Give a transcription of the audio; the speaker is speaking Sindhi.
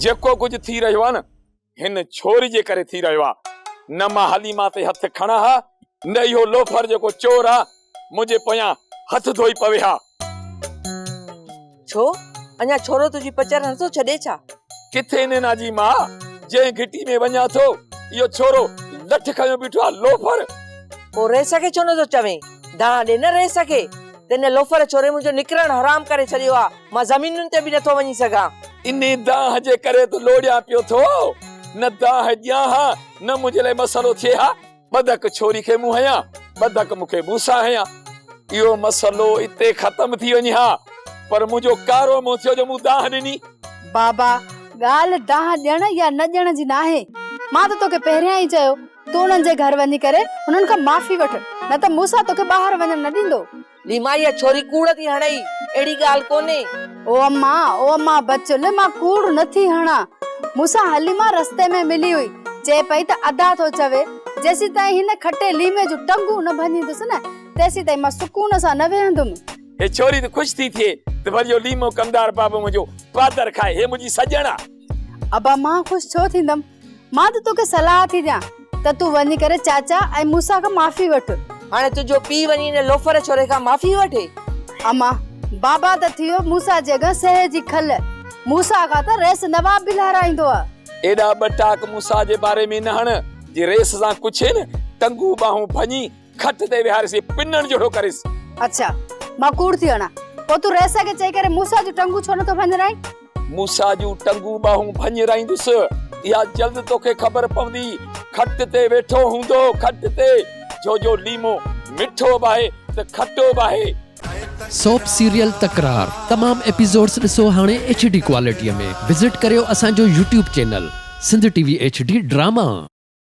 جيڪو ڪجهه ٿي رهيو آهي نه هن ڇوري جي ڪري ٿي رهيو آهي. نه مان حليما تي هٿ کڻان ها نه اهو لوفر جيڪو چور آ منهنجي پويان هٿ ڌوئي پوي ها. ڇو اڃا ڇورو تنهنجي پچر نٿو ڇڏي ڇا؟ ڪٿي نينا جي ماء، جنهن گهٽي ۾ وڃان ٿو اهو ڇورو لٺ کنيو بيٺو آ لوفر. پوء رئيس کي ڇو نٿو چوين؟ دانهن ڏي نه رئيس کي ته ان لوفر ڇوري منهنجو نڪرڻ حرام ڪري ڇڏيو آ، مان زمينن تي به نٿو وڃي سگهان. انهي دانهن جي ڪري ته لوڙيان پيو ٿو، نه دانهن ڏيان ها نه منهنجي لاء مسئلو ٿئي ها. ٻه ڌڪ ڇوري کي مون هنيا، ٻه ڌڪ مون کي موسيٰ هنيا. اهو مسئلو اتي ختم ٿي وڃي ها، پر منهنجو ڪارو منهن ٿيو جو مون دانهن ڏني. بابا، ڳالهه دانهن ڏيڻ يا نه ڏيڻ جي ناهي. مان ته توکي پهريان ئي چيو، تون انهن جي گهر وڃي ڪري انهن کان معافي وٺ، نه ته موسيٰ توکي ٻاهر وڃڻ نه ڏيندو. ليما اها ڇوري ڪوڙ ٿي هڻئي، اهڙي ڳالهه ڪونهي. او اما، او اما بچل، مان ڪوڙ نه ٿي هڻان. مون سان حليما رستي ۾ ملي هئي، چئي پئي ته ادا ٿو چوي، جيسيتائين هن کٽي ليمي جون ٽنگون نه ڀڃيندس نه، تيسيتائين مان سڪون سان نه ويهندم. هي ڇوري ته خوش ٿي ٿئي ته وري اهو ليمو ڪمدار بابو منهنجو پادر کائي، هي منهنجي سڄڻ آ. ابا مان خوش ڇو ٿيندم؟ مان ته توکي صلاح ٿي ڏيان ته تون وڃي ڪري چاچا ۽ موسيٰ کان معافي وٺ. هاڻي تنهنجو پيء وڃي ان لوفر ڇوري کان معافي وٺي؟ اما، بابا ته ٿي ويو موسيٰ جي اڳيان سهي جي کل. موسيٰ کان ته رئيس نواب به لهرائيندو آ. ايڏا ٻه ٽاڪ موسيٰ جي باري ۾ نه هڻ، جي رئيس سان ڪڇين، ٽنگون ٻانهون ڀڃي کٽ تي ويهاريس پنڻ جهڙو ڪريس. اڇا، مان ڪوڙ ٿي هڻان. پوء تون رئيس کي چئي ڪري موسيٰ جون ٽنگون ڇو نٿو ڀڃرائين؟ موسيٰ جون ٽنگون ٻانهون ڀڃرائيندس، اها جلد توکي خبر پوندي. کٽ تي ويٺو هوندو، کٽ تي، ڇو جو ليمو مٺو به آهي ته کٽو به آهي. سوپ سيريل تڪرار تمام ايپيسوڊس ڏسو هاڻي ايڇ ڊي ڪوالٽي ۾ وزٽ ڪريو اسان جو YouTube channel Sindh T V H D drama.